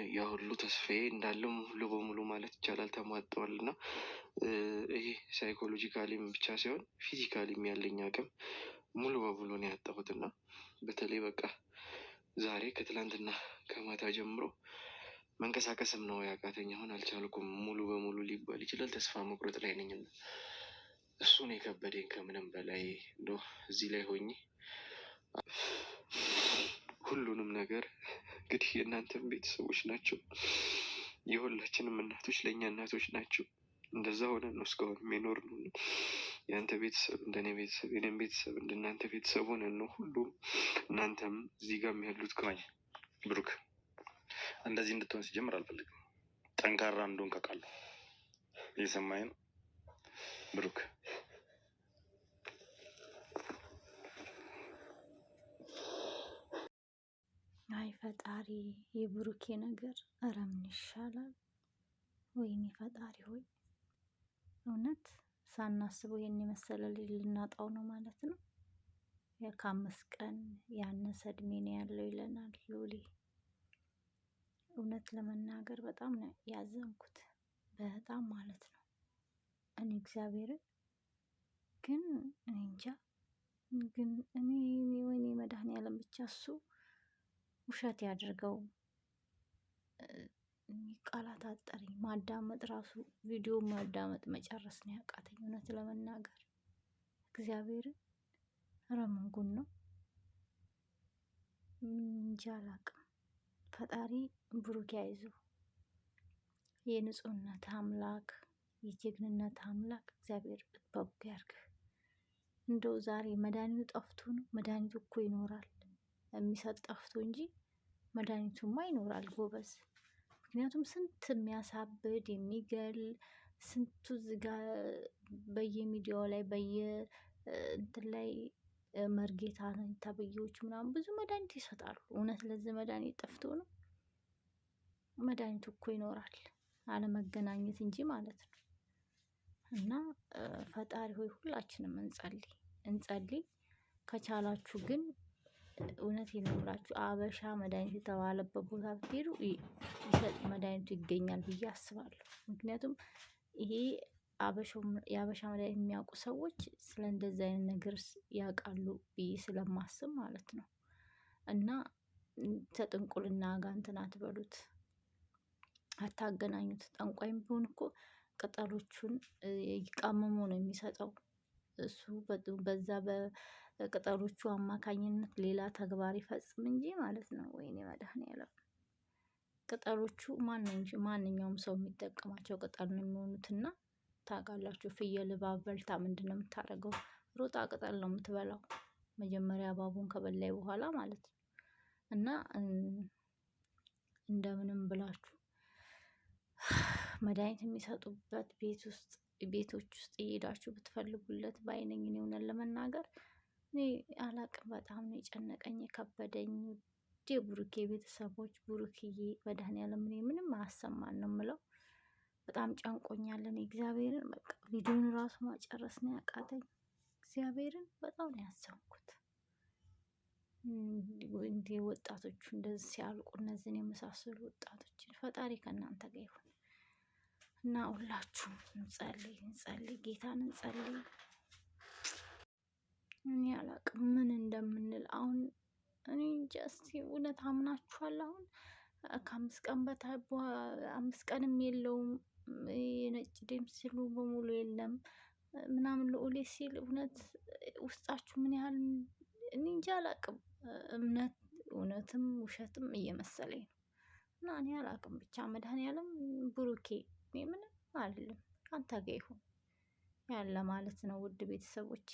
ያ ሁሉ ተስፋዬ እንዳለ ሙሉ በሙሉ ማለት ይቻላል ተሟጠዋል። እና ይሄ psychologically ም ብቻ ሳይሆን physically ም ያለኝ አቅም ሙሉ በሙሉ ነው ያጣሁት። እና በተለይ በቃ ዛሬ ከትላንትና ከማታ ጀምሮ መንቀሳቀስም ነው ያቃተኝ። አሁን አልቻልኩም ሙሉ በሙሉ ሊባል ይችላል። ተስፋ መቁረጥ ላይ ነኝ። እና እሱን የከበደኝ ከምንም በላይ እንደው እዚህ ላይ ሆኜ ሁሉንም ነገር እንግዲህ የእናንተም ቤተሰቦች ናቸው፣ የሁላችንም እናቶች ለእኛ እናቶች ናቸው። እንደዛ ሆነን ነው እስካሁን የሚኖር ነው። የአንተ ቤተሰብ እንደኔ ቤተሰብ፣ የኔም ቤተሰብ እንደናንተ ቤተሰብ ሆነን ነው ሁሉም። እናንተም እዚህ ጋርም ያሉት ብሩክ እንደዚህ እንድትሆን ሲጀምር አልፈልግም። ጠንካራ እንደሆን ካውቃለሁ። እየሰማኸኝ ነው ብሩክ? አይ ፈጣሪ፣ የብሩኬ ነገር እረ ምን ይሻላል? ወይኔ ፈጣሪ ሆይ፣ እውነት ሳናስበው ይሄን የመሰለ ልጅ ልናጣው ነው ማለት ነው። ከ5 ቀን ያነሰ እድሜ ነው ያለው ይለናል ሉሌ። እውነት ለመናገር በጣም ነው ያዘንኩት፣ በጣም ማለት ነው። እኔ እግዚአብሔርን ግን እኔ እንጃ፣ ግን እኔ ወይኔ መድኃኒዓለም ብቻ እሱ ውሸት ያድርገው። ቃላት አጠረኝ። ማዳመጥ ራሱ ቪዲዮ ማዳመጥ መጨረስ ነው ያቃተኝ፣ እውነት ለመናገር እግዚአብሔርን። ኧረ ምን ጉድ ነው እንጃ አላቅም። ፈጣሪ ብሩክ ያይዞ፣ የንጹህነት አምላክ የጀግንነት አምላክ እግዚአብሔር በጎ ያርግህ። እንደው ዛሬ መድኃኒቱ ጠፍቶ ነው። መድኃኒቱ እኮ ይኖራል፣ የሚሰጥ ጠፍቶ እንጂ መድኃኒቱማ ይኖራል ጎበዝ። ምክንያቱም ስንት የሚያሳብድ የሚገል ስንቱ ዝጋ በየሚዲያው ላይ በየ እንትን ላይ መርጌታ ተብዬዎች ምናምን ብዙ መድኃኒት ይሰጣሉ። እውነት ለዚህ መድኃኒት ጠፍቶ ነው? መድኃኒቱ እኮ ይኖራል፣ አለመገናኘት እንጂ ማለት ነው። እና ፈጣሪ ሆይ ሁላችንም እንጸልይ እንጸልይ። ከቻላችሁ ግን እውነት የምላችሁ አበሻ መድኃኒት የተባለበት ቦታ ብትሄዱ ይሰጥ መድኃኒቱ ይገኛል ብዬ አስባለሁ። ምክንያቱም ይሄ የአበሻ መድኃኒት የሚያውቁ ሰዎች ስለ እንደዚህ አይነት ነገር ያውቃሉ ብዬ ስለማስብ ማለት ነው። እና ተጥንቁልና ጋር እንትን አትበሉት፣ አታገናኙት። ጠንቋይም ቢሆን እኮ ቅጠሎቹን ቀምሞ ነው የሚሰጠው። እሱ በዛ በቅጠሎቹ አማካኝነት ሌላ ተግባር ይፈጽም እንጂ ማለት ነው። ወይኔ መድኃኒዓለም፣ ቅጠሎቹ ማንኛውም ሰው የሚጠቀማቸው ቅጠል ነው የሚሆኑትና ታውቃላችሁ፣ ፍየል እባብ በልታ ምንድነው የምታደርገው? ሮጣ ቅጠል ነው የምትበላው። መጀመሪያ እባቡን ከበላይ በኋላ ማለት ነው። እና እንደምንም ብላችሁ መድኃኒት የሚሰጡበት ቤት ውስጥ ቤቶች ውስጥ እየሄዳችሁ ብትፈልጉለት ባይነኝ። እኔ እውነት ለመናገር እኔ አላቅም። በጣም ነው የጨነቀኝ የከበደኝ። ውድ የብሩኬ ቤተሰቦች፣ ብሩክዬ መድኃኒዓለም እኔ ምንም አያሰማን ነው የምለው። በጣም ጨንቆኛል። እኔ እግዚአብሔርን በቃ ቪዲዮን ራሱ ማጨረስ ነው ያቃተኝ። እግዚአብሔርን በጣም ነው ያዘንኩት። እንዲህ ወጣቶቹ እንደዚህ ሲያልቁ እነዚህን የመሳሰሉ ወጣቶችን ፈጣሪ ከእናንተ ጋር ይሁን እና ሁላችሁም እንጸልይ እንጸልይ፣ ጌታን እንጸልይ። እኔ አላቅም ምን እንደምንል አሁን። እኔ እንጃ። እስቲ እውነት አምናችኋል? አሁን ከ5 ቀን በታ 5 ቀንም የለውም፣ የነጭ ደም ሲሉ በሙሉ የለም ምናምን ልዑሌ ሲል እውነት ውስጣችሁ ምን ያህል እኔ እንጃ አላቅም። እምነት እውነትም ውሸትም እየመሰለኝ ነው። እና እኔ አላቅም፣ ብቻ መድኃኒዓለም ብሩኬ እኔ ምንም አልልም፣ አንተ ጋ ይሁን ያለ ማለት ነው። ውድ ቤተሰቦቼ።